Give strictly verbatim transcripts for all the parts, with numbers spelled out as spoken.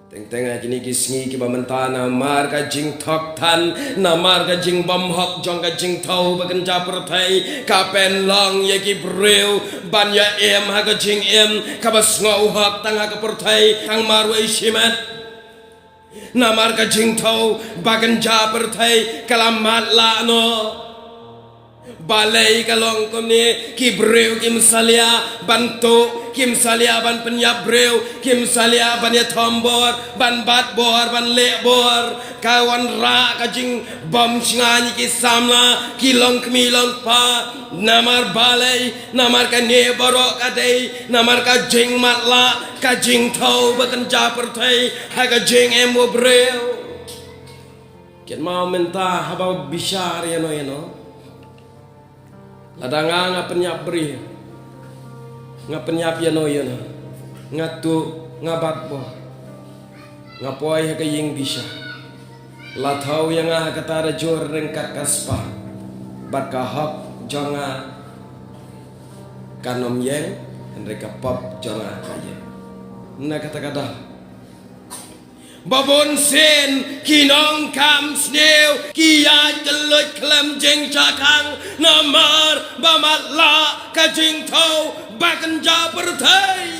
Teng teng ha kine ki sngi kiba mynta, namar ka jingthok than, namar ka jingbymhok jong ka jingthew ba kynja pyrthei, ka pynlong ïa ki briew ban ïa im ha ka jingim kaba sngewhok tang ha ka pyrthei, tang marwei shimet. Namar ka jingthew ba kynja pyrthei ka la matlah noh. Balei ka long kumne? Ki briew kim salia ban tuh, kim salia ban pynïap briew, kim salia ban ïa thombor, ban bat bor, ban leh bor. Ka wanrah ka jingbym shngaiñ ïa ki samla, ki longkmie longkpa. Namar balei? Namar kane baroh ka dei namar ka jingmatlah, ka jingthew ba kynja pyrthei ha ka jingim u briew. Kynmaw mynta haba bishar ïano ïano. Lada nga, nga pynïap briew, nga pynïap ïano ïano, nga tuh, nga bat bor, nga poi ha ka ïing bishar. La thew ïa nga ha kata da jur ryngkat ka spah, bad ka hok jong nga kan ym ïeng, hynrei ka pop jong nga ka ïeng. Na kata ka daw, ba bun sien ki nongkam sniew ki ïaid kylluid khlem jingshah khang namar ba matlah ka jingthew ba kynja pyrthei.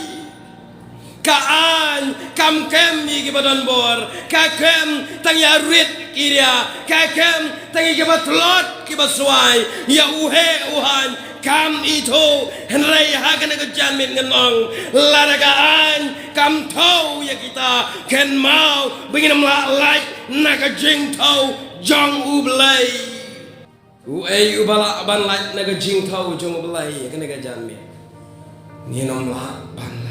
Ka aiñ kam kem ïa kiba don bor, ka kem tang ïa rit ki ria, ka kem tang ïa kiba tlot kiba swai, ïa u heh u haiñ kam ithuh. Hynrei ha kane ka janmiet ngan ong, lada ka aiñ kam thew ïa kita, kynmaw ba ngin ym lah lait na ka jingthew jong U Blei. Uei uba lah ban lait na ka jingthew jong U Blei ha kane ka janmiet? Ngin ym lah ban